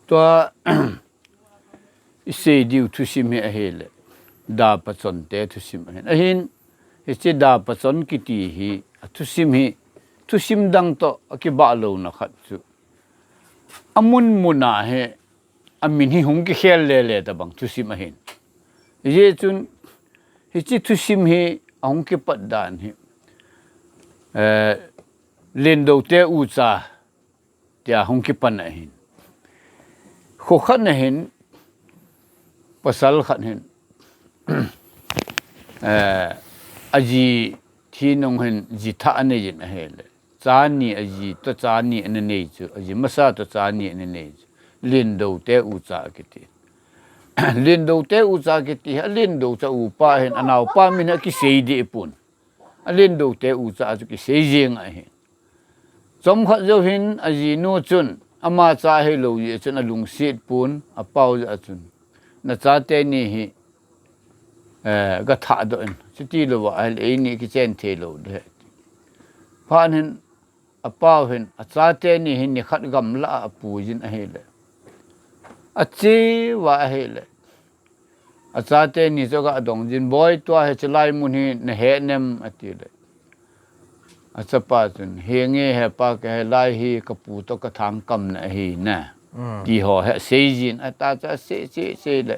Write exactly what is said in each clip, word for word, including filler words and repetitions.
Tua isei diu thusim hi ahile, dapachon te thusim ahin. Ahin, hiche dapachon kiti hi, athusim hi, thusim dang toh akibah louna khat chu. Amun muna hi, amin hi hung kikhel lele tabang thusim ahin. Hijeh chun, hiche thusim hi, ahung kipat dan hi. Eh, Lendou te ucha, tia hung kipan ahin. Kho khat na hin, pasal khat hin, eh, aji thi nung hin, ji thah anei jin ahile. Cha ni aji toh cha ni ana nei chu, aji masa toh cha ni ana nei chu. Lendou te ucha kiti. Lendou te ucha kiti, a Lendou cha upa hin, anaopa min akisei deh pon. A Lendou te ucha chu kisei jeng ahin. Chomkhat jou hin ajinu chun, ama cha hilou jeh chun alungset pon, apao jeh chun. Nachate ni hi, eh, gathah doh in. Chuti louva ahile eini kichen thei lou ding ahi. Phat hin, apao hin, achate ni hin nikhat gamlah a apuijin ahile. Acheuva ahile. Achate ni chu aga dong jin, "Boi, tua hiche lai mun hi nahe nem?" atile. Achapa chun, "Henge hepa, kahe lai hi kapu toh kathang kamna ahi na." Mm. Ti ho hi asei jin, ata cha sei, sei, sei le.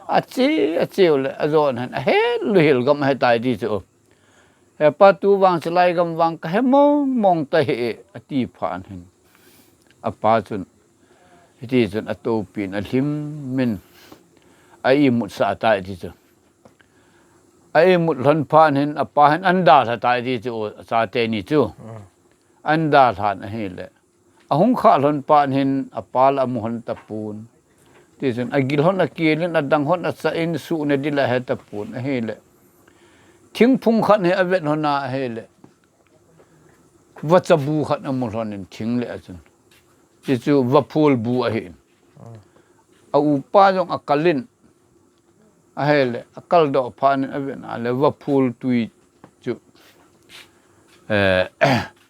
Ache, acheu le, ajon hen, ahe luhil gam ahe tai ti chu. "Hepa, tu vang chulai gam vang kahe mong mong tahih e," ati phat hin. Apa chun, hiti chun atopin alhim min a imut sah tai ti chu. A imut lhon phat hin apa hin ahin dalha tai ti chu, achate ni chu. Mm. Ahin dalhan ahile. Ahung khah lhon phat hin apa la amu lhon tapon. Tichun agil lhon akel in, adang lhon achah in, suhna ding la ahe tapon ahile. Thingphung khat hi avet lhon a ahile. Vacha bu khat amu lhon in thing le a chun. Tichu vaphul bu ahin. A upa jong akal in. Ahile, akal doh phat in avet na le vaphul tui chu. Eh,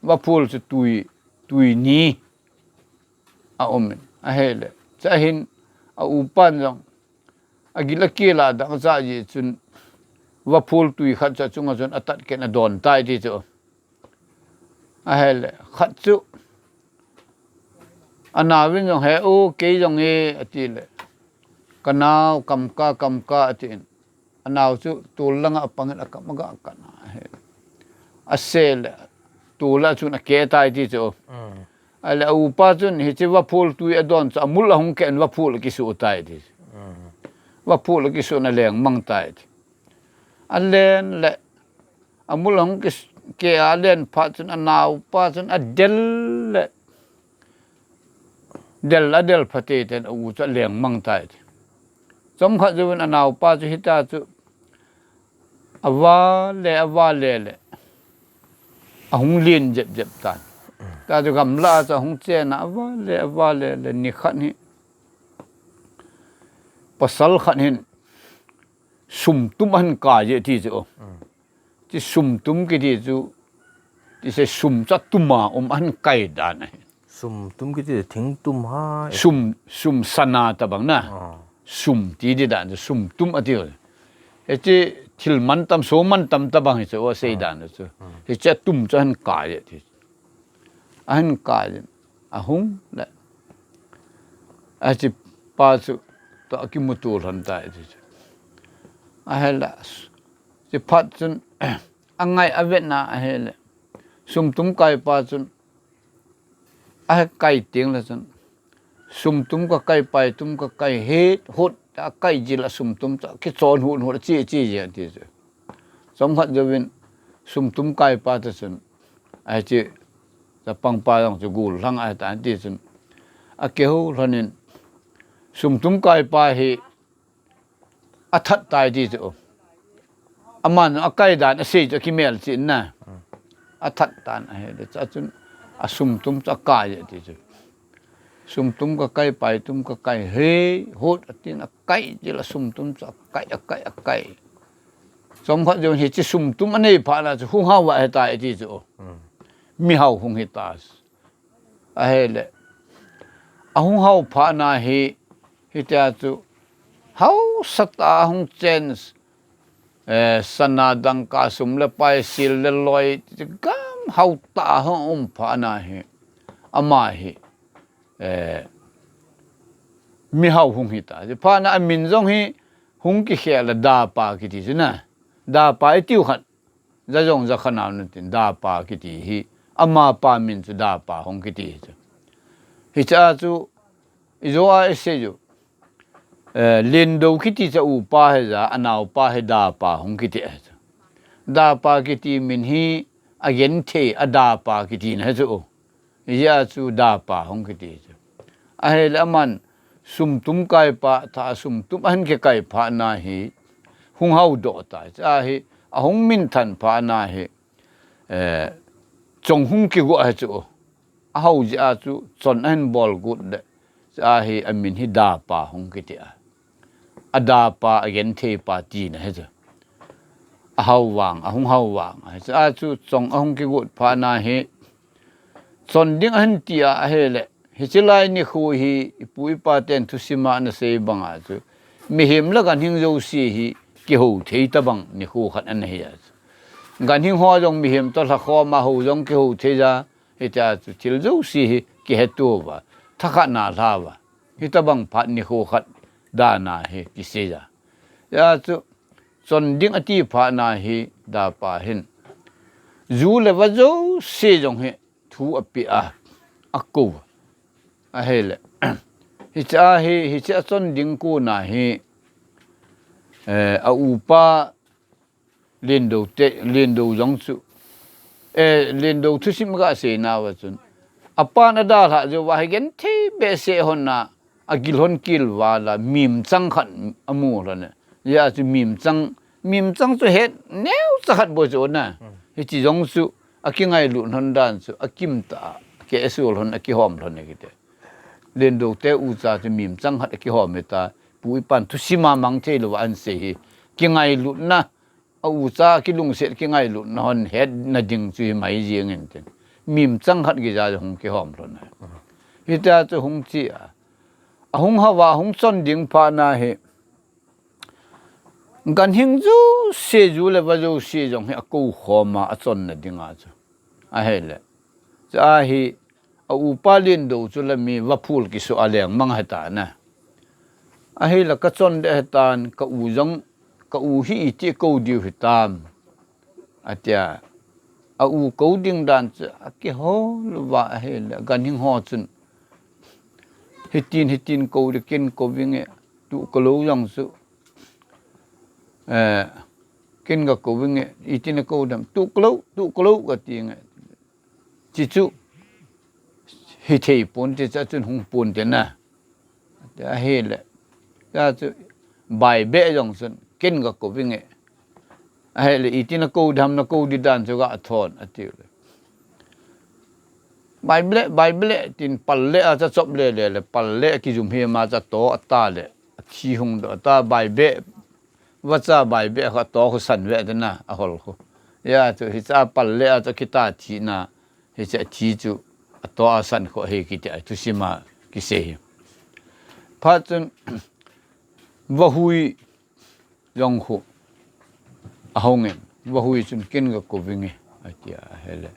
vaphul chu tui, tui ni. A um in. Ahile. Chua hin a upan jong. Agil akel a dang cha ji chun. Vaphul tui khat chu achunga chun atat ken adon tai ti chu. Ahile. Khat chu. Anaovin jong he u kei jong e ati le. Kanao kam ka kam ka ati in. Anao chu tol langa apangin akam aga kana he. Ase le tol a chun ake tai ti chu. Mm. Ahile a upa chun hiche vaphul tui adon chu amul ahung ken vaphul akisu tai ti. Mm. Vaphul akisu na leng mang tai ti. Alen le amul ahung kis-, ke alen phat chun anaopa chun adel le. Del, adel phat tei ten a u chu aleng mang tai ti. Chomkhat jouvin anaopa chu hita chu avale, avale le. Ahung lin jep jep tan. Ta chu gamla chu ahung chen a, avale, avale le, nikhat hi. Pasal khat hin sumtum ahin kai e ti chu. Mm. Ti sumtum kiti chu, ti se sum chu atum a um ahin kai dan ahi. Sumtum kiti thingtum hai. Sum, sum sana tabang na. Ah. Sum ti di dan chu sumtum ati u. Hiche thil mantam, so mantam tabang hiche asei dan chu. Ah. Hiche atum chu ahin kai e ti. Ahin kai in, ahung le. Achi pa chu, toh akimuto lhon tai ti chu. Ahile, chi phat chun, angai avet na ahile. Sumtum kai pa chun, ahe kai teng le chun. Sumtum kakai, paitum kakai, het, hut, akai jil a sumtum chu, kichon hut hut, chi, chi, chi, ti chu. Chomkhat jouvin, sumtum kai pa ta chun, ahi chi, chapang pa jong chu gul lhang ahi ta, ti chun. Akihou lhon in, sumtum kai pa hi, athat tai ti chu. Aman akai dan asei chu akimelchih na. Athat tan ahile, chua chun asumtum chu akai e ti chu. Sumtum kakai, paitum kakai, he, hut atin akai, jil a sumtum chu akai, akai, akai. Chomkhat jouvin hiche sumtum anei phat na chu hung hao ahi tai ti chu. Mihao hung hi ta. Ahile. ahung hao phat na hi, hitia chu, haosatah a hung chen, eh, sana dangka sum le pai sil le loi, gam haotah a hung um phat na hi, ama hi, eh, mihao hung hita. Phat na amin jong hi, hung kikhel a Dapa kiti chu na. Dapa itiu khat. Jajong jakhanau natin, Dapa kiti hi, amapa min chu Dapa hung kiti hi chu. Hicha chu, ijo a isei chu, eh, Lindo kiti chu upa hi ja, anaopa hi Dapa hung kiti hi chu. Dapa kiti min hi, agenthei a Dapa kiti na hi chu. Hijeh a chu Dapa hung kiti chu. Ahile aman sumtum kaipa, tha sumtum ahin kikai phat na hi, hung haodoh tai. Chu ahi, ahung minthan phat na hi, eh, chong hung kigot hi chu. Ahao jeh a chu chon ahin bol got le. Chu ahi, amin hi Dapa hung kiti a. A Dapa, agenthei pa tina hi chu. Ahao vang, ahung hao vang. Hicha chu chong ahung kigot phat na hi, chon ding ahin ti a, ahile, hiche lai nikho hi, ipu ipa ten thusim a ana sei banga chu, mihem le ganhing jouse hi, kihou thei tabang nikho khat ana hi a chu. Ganhing ho jong mihem toh lhakhom a hou jong kihou thei ja, hitia chu thil jouse hi, kiheto uva, thakhat na lha uva. Hitabang phat nikho khat dan a hi, kisei ja. Hijeh a chu, chon ding ati phat na hi, Dapa hin. Ju le va jouse jong hi, thu apeh a, akou. Ahile. Hicha hi, hiche a chon ding kona hi, eh, a upa Lindo te, Lindo jong chu. Eh, Lindo thusim gasei nauva chun. Apan adalhah jou uva hi genthei behseh lhon a, agil lhon kil val a, mimchang khat amu lhon e. Hijeh a chu mimchang, mimchang chu het neocha khat bou chu na. Hiche jong chu, akingailut lhon dan chu, akim tah a, akeh a sul lhon, akihom lhon e kiti. Lindo te ucha chu mimchang khat akihom hita, pu ipan thusim a mang thei lou a ahin sei hi. Kingailutna, a ucha kilungset kingailutna hon hetna ding chu hi mai jeng in tin. Mimchang khat geija hung kihom lhon e. Hitia chu hung che a. Ahung hao a, hung chon ding phat na hi. Ganhing jouse, ju le va jouse jong hi akou khom a, achonna ding a chu. Ahile. Chu ahi, a upa Lindo chu le mi vaphul kisu a lengmang hita na. Ahile kachon ding hitan, ka u jong, ka u hi iti kou diu hitam. Atia, a u kou ding dan chu, akihol uva ahile, ganhing ho chun. Hitin, hitin kou ding ken kou vinge, tu ka lou jong chu. Eh, ken ka kou vinge, iti na kou dem, tu ka lou, tu ka lou kati nge. Chi chu, hithei pon ti cha chun hung pon ti na. Ahile. Cha chu, bai be jong chun, ken ka kou vinge. Ahile, iti na kou dem na kou ding dan chu gathon, atiu le. Bai be le, bai be le, tin pal le a cha chop le le le, pal le kijum hi ma cha to ata le, athi hung doh ata bai be, vacha bai be kha to khu san ve dena, ahol khu. Hijeh chu, hicha pal le a cha kita thina, hicha thi chu, ato a san khu hi kiti a, thusim a kisei hi. Phat chun, vahui, jong khu. Ahung in, vahui chun ken ka kou vinge, atia ahile.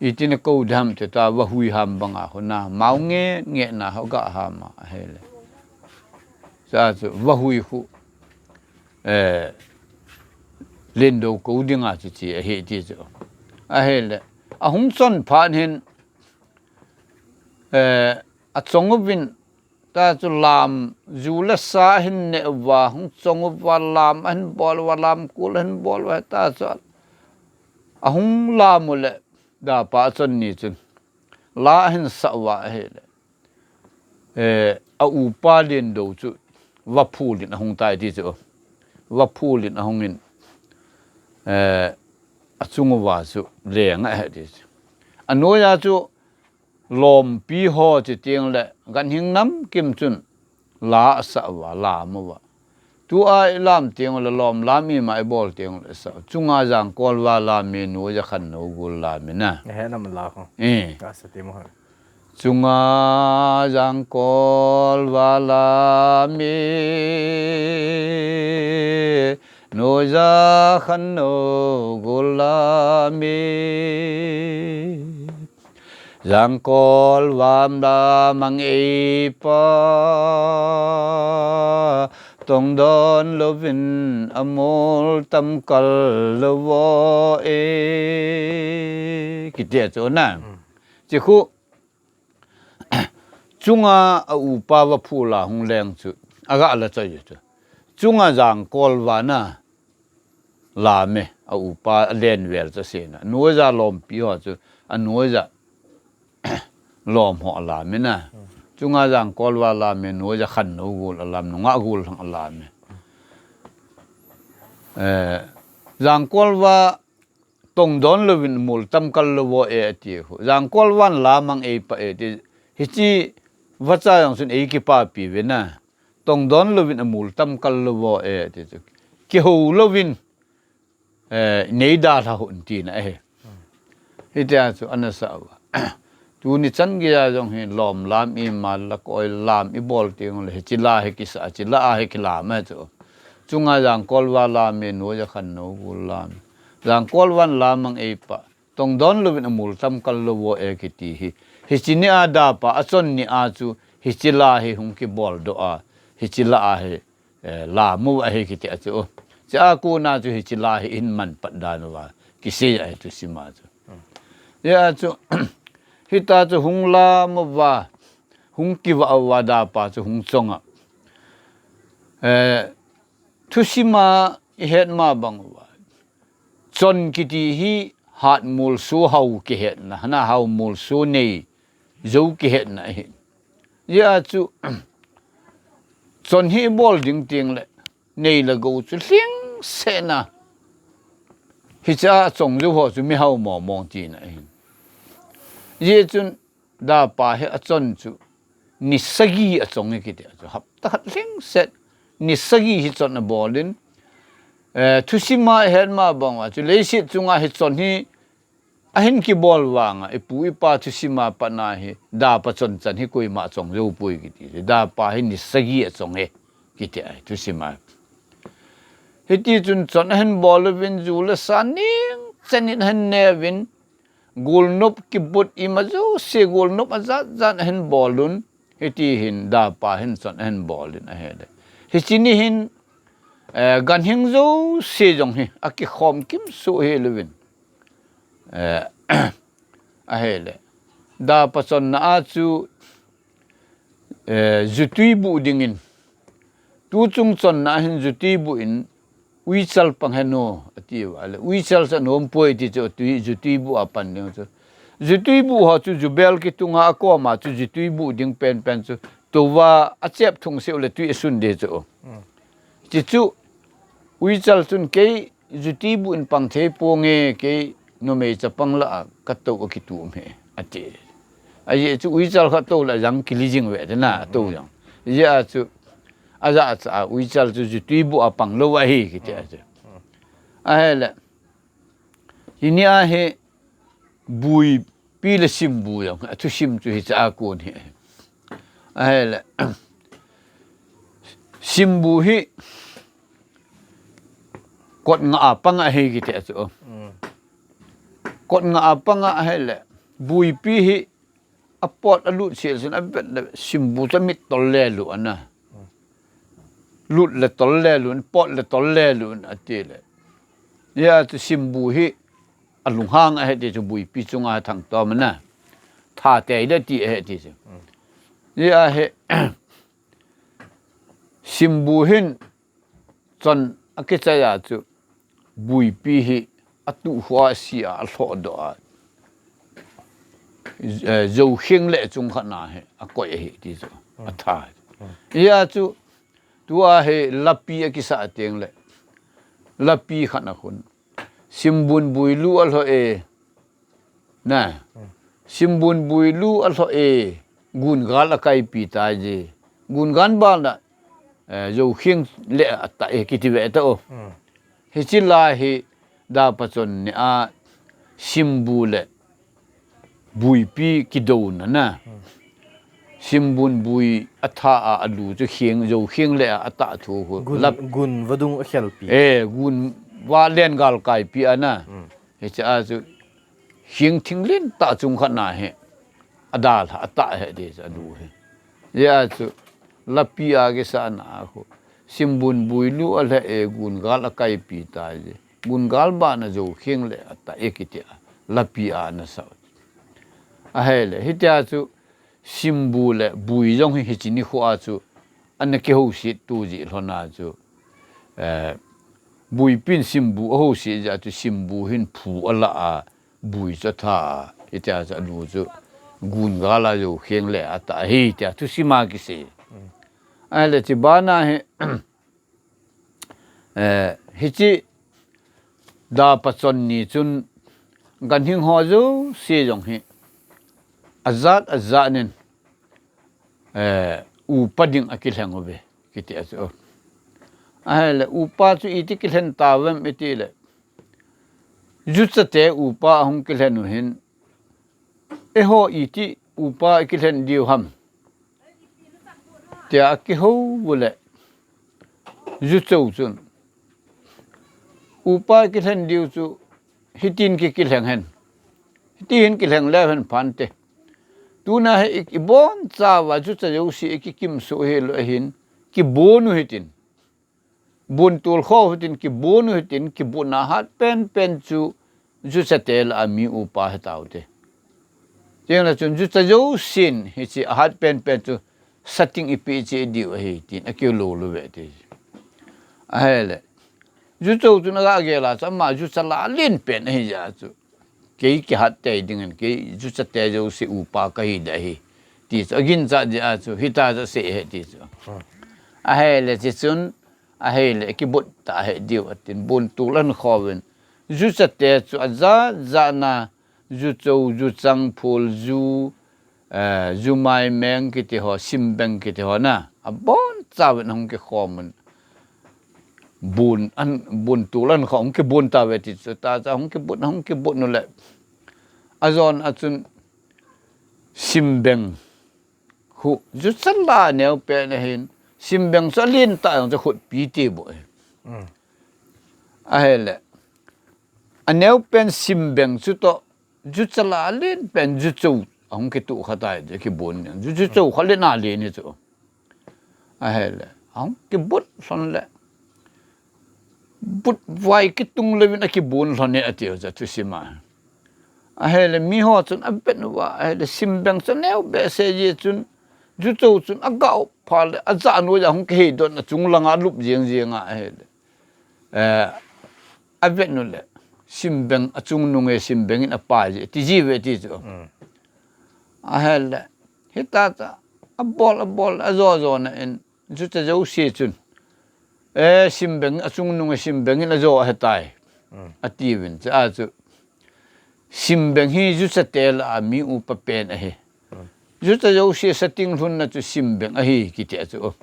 Iti na kou dem ti ta vahui ham banga khu na, mao nge, nge na ho ga ham a ahile. Cha chu vahui khu, eh, Lindo kou ding a chu chi ahi ti chu. Ahile, ahung chon phat hin, eh, achong uvin, ta chu lam, ju le sa ahin neh uva, hung chong uva, lam ahin bol uva, lam kul ahin bol uva, ta chu ahung lam u le, Dapa achon ni chun, la ahin sah uva ahile. Eh, a upa Lindo chu, vaphul in ahung tai ti chu. Vaphul in ahung in, eh, achung uva chu, leng ahi ti chu. Anoiya chu, lompi ho chi teng le, ganhing namkim chun, la asah uva, lam uva. Tua ilam teng le, lom lam ima ibol teng le, sa, chunga jangkol va lam i, noiya khannou gul lam i na. Ahe nam la ho. Eh. Ka sa ti mo ha. Chunga jangkol va lami, noija khan no gul lami. Jangkol vam da mang ei pa, tongdon lovin amul tam kal lo vo e. Kitia chu na. Chikhu, chunga a upa va phula hung leng chu, aga la choi chu. Chunga jangkol va na lame, a upa a lenvel cha sena. Noija lompi ho chu, a noija lom ho a lame na. Chunga jangkol va lame, noija khan no gul a lam, nunga gul hang a lame. Eh, jangkol va tongdon lovin mul tam kal lo vo e ati hu. Jangkol van la mang ei pa e ti. Hichi vacha jong sun ei kipapi ve na. Tongdon lovin amul tam kal lo vo e ti chu. Kiho lovin, eh, nei da lha hun tina e. Hitia chu ana sa va. Tuni chan geiya jong hi lom lam i mal la koi lam i bol ting le hichi la hi kisa, chi la a hi kilam e chu. Chunga jangkol va lame, noija khan no gul lame. Jangkol van la mang ei pa. Tongdon lovin amul tam kal lo vo e kiti hi. Hichi ni a da pa a chon ni a chu hichi la hi hung kibol doh a. Hichi la a hi, eh, la mu a hi kiti a chu. Chia kona chu hichi la hi in man pat dan va. Kisei a hi thusim a chu. Hia chu, hita chu hung la mu va, hung kiva va da pa chu hung chong a. Eh, thusim a i het ma bang va. Chon kiti hi hat mul su hau kihetna, hana hau mul su nei zo kihetna hi. Hia chu, chon hi bol ding ting le, nei le go chu hling sena. Hicha chong zo ho chu mi hau mo mong tina hi. Hia chun, da pa hi a chon chu, ni sagi a chong e kiti a chu, hapta khat hling set, ni sagi hi chon a bolin, eh, thusim a i het ma bang va chu, leiset chunga hi chon hi, a hin kibol vanga, i pu i pa thusim a pat na hi, da pa chon chan hi koima chong zo poi kiti, da pa hi ni sagi a chong e, kiti a hi thusim a. Hiti chun chon a hin bol uvin ju le sa ning chen in a hin ne uvin, gulnop kibut ima jouse gulnop a jat jat a hin bol un, hiti hin da pa hin chon a hin bol in a hi le. Hichi ni hin, eh, ganhing jouse jong hi, a kikhom kim su hi luvin. Eh, a hi le. Da pa chonna a chu, eh, jutui bu dingin. Tu chung chonna hin jutui bu in, uichal pang he no, ati va le. Uichal sa nom poi ti chu tui, jutui bu a pan ding chu. Jutui bu ho chu jubel kitunga a koma chu jutui bu ding pen pen chu. Tuva a chep thung seu le tui a sun de chu. Chi chu, uichal chun kei jutui bu in pang thei ponge, kei numei chapang la a ka to a kitum he, ati. A ye chu uichal kha to la jang kili jing ve te na, to jang. Ye a chu, a ja cha a uichal chu jutui bu a pang lo a hi kiti a chu. A hi le. Hi ni a hi buipi le simbu jong, a thusim chu hicha a kon hi. A hi le. Simbu hi kot nga a pang a hi kiti a chu. Kot nga a pang a hi le. Buipi hi a pot a lut sil sin a vet le simbu cha mit tol le lu ana. Lut le tol le lu, pot le tol le lu ati le. Hia chu simbu hi a lunghang a hi ti chu buipi chunga thang to mana. Tha te le ti a hi ti chu. Hia hi simbu hin chon a kichai a chu buipi hi a tu hua si a, a lhoh doh a. Eh, Zokhing le chung khat na hi a koi a hi ti chu. A tha. Hia chu tua hi lapi a kisa teng le. Lapi khat na khun. Simbun builu a lhoh e. Na. Simbun builu a lhoh e. Gun gal a kaipi tai ji. Gun gan bal na. Eh, Zokhing le a ta e kiti ve ta o. Hichi la hi da pachon ni a simbu le. buipi kidouna na. Simbun bui atha a alu chu kheng, jo kheng le a atah thu khu. Gun, lap. Gun vadung akhelpi. Eh, gun va lengal kaipi ana. Hiche a chu kheng thinglen tah chung khat na hi. Adal ha, atah he ti chu alu hi. Hia chu lapi a kisa na khu. Simbun bui lu a le e gun gal akaipi ta ji. Gun gal ba na jo kheng le atah e kiti a. Lapi a na sa. Ahile, hitia chu simbu le bui jong hi hiche nikho a chu ana kihouset tu ji lhon a chu, eh, buipin simbu ahouset ji a chu simbu hin phu ala a bui chu atha a, hitia chu anu chu gun gal a jo kheng le atah hi tia thusim a kisei. Ahile, hiche bana hi, Eh, hiche dapa chon ni chun ganhing ho jouse jong hi ajat ajat nin, eh, upa ding akilheng uve, kiti a chu. Ahile upa chu iti kilhen tauvem iti le, juchate upa ahung kilhen u hin, eiho iti upa ikilhen diu ham, tia akihou u le, juchou chun, upa ikilhen diu chu hitin ki, kilheng hen, hiti hin kilheng leu hen phante. Tuna hi i, ibonchauva jucha jouse ikikimsuh hilou ahin, kibon u hitin. Bun tul kho hitin, kibon u hitin, kibon a hat penpen chu juchate lah a mi upa hitaute. Chule chun jucha jousen hiche ahat penpen chu sating ipeh cheh diu ahi tin akilou lou ve ti. Ahile, juchou chun aga gel a chu ama jucha lah a alen pen ahi jeh a chu, kei kihat tei dingin, kei juchate jouse upa kahi ding ahi, ti chu aginchat jeh a chu, hitia chu asei ahi ti chu. Ahile, hiche chun, ahile, kibut ta ahi diu atin, bun tul ahin kho uvin. Juchate chu ajat jat na, juchou, juchang, phul, ju, eh, jumaimeng kiti ho, simbeng kiti ho na, abonchauvin ahung kikhom un. Bun, an, bun tul ahin kho, ahung kibun tauve ti chu, tia chu ahung kibun, ahung kibun u le, ajon a chun simbeng khu jucha lah a aneo pen ahin, simbeng chu alen tah jong chu khutpi ti bou ahi. Ahile, aneo pen simbeng chutoh jucha lah a alen pen juchou ahung kituh kha tai, kibon nin. Ju, juchou kha alen alen hi chu. Ahile, ahung kibut lhon le, butvai kitung louvin akibon lhon e ati u chu thusim a. Ahile, miho chun avet uva, ahile, simbeng chu aneo behseh jeh chun, juchou chun aga up phat le, ajah noiya ahung kihei don a, achung langa alup jeng jeng a, ahile, eh, avet u le, simbeng achungnung e, simbeng in apai je, ti ji uve ti chu. Ahile, hitia chu abol, abol, ajo jo na in, jucha jouse chun, eh, simbeng achungnung e, simbeng in ajo ahitai, atiuvin. Chua chu simbeng hi juchate lah a mi upa pen ahi. Jucha jouse sating lhunna chu simbeng ahi, kiti a chu.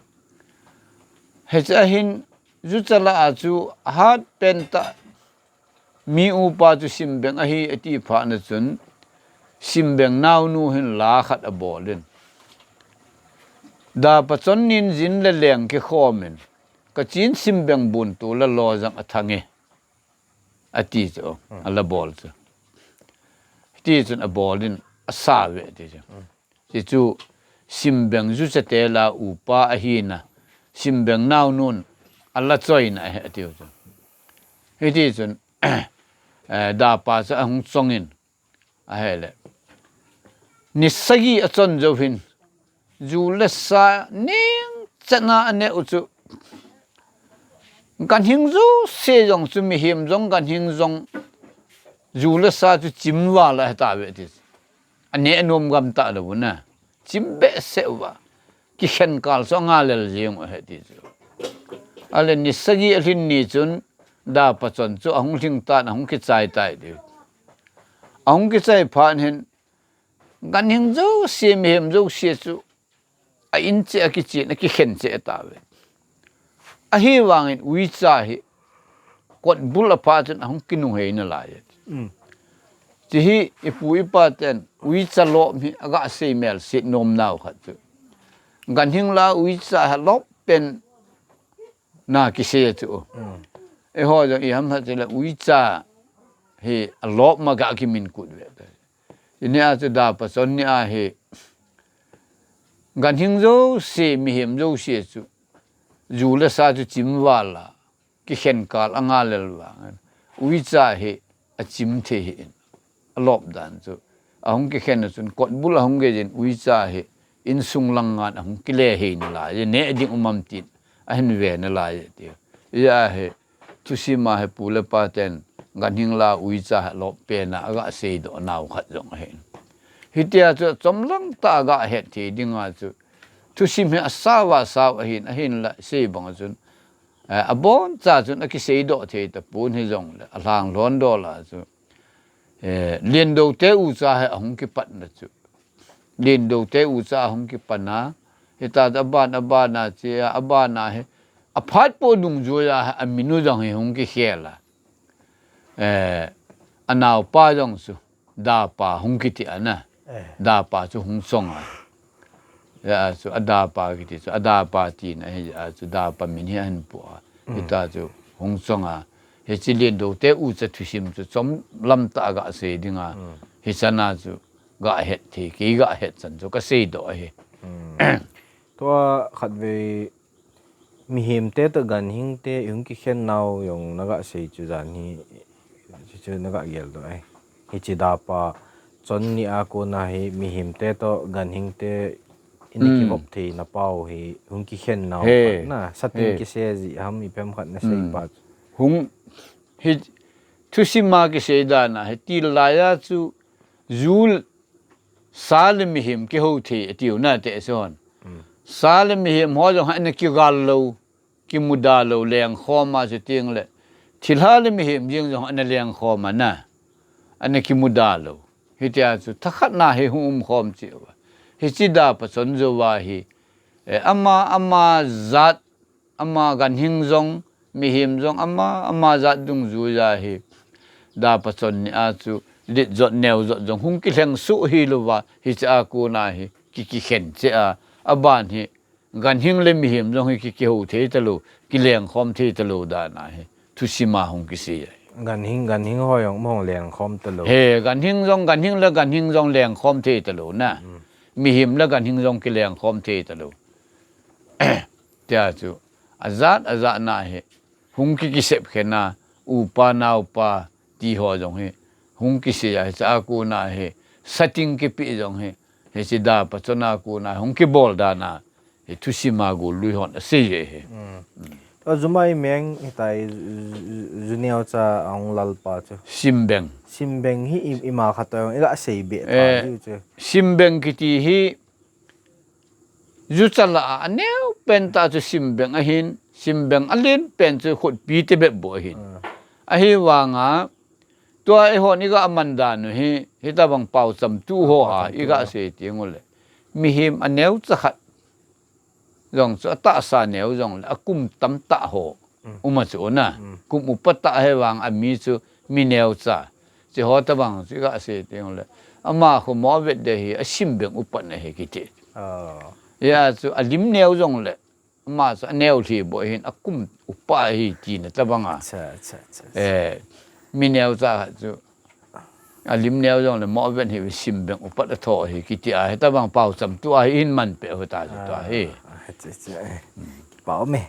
Hiche a hin jucha lah a chu ahat pen tah mi upa chu simbeng ahi ati phat na chun, simbeng naonu hin la khat abol in, dapa chon nin jin le leng kikhom in, kachin simbeng bun tul a lo jang athang e, ati chu, ala bol chu. Hiti chun abol in asa uve ati chu. Hichu simbeng juchate lah a upa ahina, simbeng naonun ala choina ahi, ati u chu. Hiti chun, eh, dapa chu ahung chong in, ahile, ni sagi achon jou hin, ju le sa neng chet na aneh u chu, ganhing jouse jong chu, mihem jong, ganhing jong, ju le sa chu chim val ahi tauve ti. Aneh nom gam talou na. Chim behseh uva, kikhen kal chu anga lel jeng u ahi ti chu. Ahile ni sagi alhin ni chun, dapa chon chu ahung lhing tan, ahung kichai tai ti. Ahung kichai phat hin, ganhing jouse, mihem jouse chu a in cheh a kichen, akikhen cheh tauve. Ahivangin uicha hi kotbul a phat chun ahung kinunghei nalai e. Tihi ipu ipa ten uicha lop hi aga sei mel sit nom nau khat chu. Ganhing la uicha ha lop pen na kisei chu. Mm. Eiho jong iham ha chile uicha hi alop ma ga kimin kut ve. Ini a chu da pa chon ni a hi ganhing jouse mihem jouse chu. Ju le sa chu chim val a. Kikhen kal a nga lel vang. Uicha hi a chim thei hi in. A lop dan chu. A hung kikhen a chun kotbul a hung gei jin uicha hi insung lang ngan a hung kile hei na lai. Ne ding umam tin a hin ve na lai ti. Iya hi thusim a hi pu le pa ten ganhing la uicha hi lop pen a aga sei doh nau khat jong a hin. Hitia chu chom lang ta aga het thei ding a chu. Thusim hi a sau a sau a hin, a hin la sei bang a chun. Eh, a bon cha chun a kisei doh thei ta pun hi jong le, a lhang lhon doh la chu. Eh, Lindo te ucha hi a hung kipat na chu. Lindo te ucha a hung kipat na. Hita a ban, a ban a chi a, a ban a hi. A phat po dungjui a hi, a minu jong hi hung kikhel a. Eh, a nau pa jong chu. Da pa hung kiti a na. Eh. Da pa chu hung chong a. Ya chu a da pa kiti chu a da pa ti na hi a chu da pa min hi a hin pu a. Mm. Hita chu hung chong a. Hichi Lindo te ucha thusim chu chom lam ta aga sei ding a. Mm. Hicha na chu ga het thei, kei ga het chan chu ka sei doh a hi. Mm. Tua khat ve Mihem te toh ganhing te i hung kikhen nau jong na ga sei chu jan hi, chu, chu na ga gel doh ai. Hichi da pa chon ni a kona hi mihem te toh ganhing te i na kivop thei na pau hi hung kikhen nau khat na, satin kise ji ham i pem khat na sei pa chu. Hung hi thusim a kisei dan a hi til lai a chu jul Sa le mihem kiho thei, ati u na te son. Mm. Sa le mihem ho jong ha ana kigal lou, kimuda lou, lengkhom a chu ting le. Thilha le mihem jeng jong ana lengkhom a na. Ana kimuda lou. Hitia chu thakhat na hi hung umkhom chi uva. Hichi da pa chon jo va hi. Eh, ama, ama jat Ama ganhing jong, mihem jong, ama, ama jat dungjuia hi. Da pa chon ni a chu, lit jot neo jot jong, hung kilheng suh hi louva, hiche a kona hi, ki, kikhen che a, aban hi, ganhing le mihem jong hi ki, kiho thei talou, kilengkhom thei talou dan a hi, thusim a hung kisei ahi. Ganhing, ganhing ho jong, hung lengkhom talou. He, ganhing jong, ganhing le ganhing jong lengkhom thei talou na. Mm. Mihem le ganhing jong kilengkhom thei talou. Tia chu, ajat, ajat na hi, hung ki, kisep khen a, upa, naopa, ti ho jong hi, hung kisei a, hiche a kona hi, sating kipe jong hi, hiche da pa chon a kona, hung kibol dan a, hi thusim a gollui hon asei e hi. Mm. Tua Jumai Meng hitia i, ju, ju, ju neocha ahung lal pa chu. Simbeng. Simbeng hi i, ima khat toh jong, i la sei be ta hi chu. Simbeng kiti hi, Jucha la a, aneo pen ta chu Simbeng ahin, Simbeng alen pen chu khutpi te bep bou ahin. Ah. Ahivanga, tua eihon i ga man dan u hi, hitabang pao cham tu ho a, i ga sei ti ngol le. Mihem aneo cha khat. Jong chu atahsa neo jong le, akum tam tah ho. Mm. Uma chu na. Mm. Kum upa tah hi vang ami chu mi neocha. Chi ho tabang chu i ga sei ti ngol le. Ama khu mo vet de hi a Simbeng upa na hi kiti. Oh. Ya chu alim neo jong le. Ama chu aneo lhi bou hin akum upa hi ti na tabang a. Acha, acha, acha, acha. Eh, mi neocha chu. Alim neo jong le mo vet hi Simbeng upa a tho hi kiti a. Hitabang pao cham tu a hi in man pe ho ta chu tu a hi. Ah, acha, acha, eh. Pao me.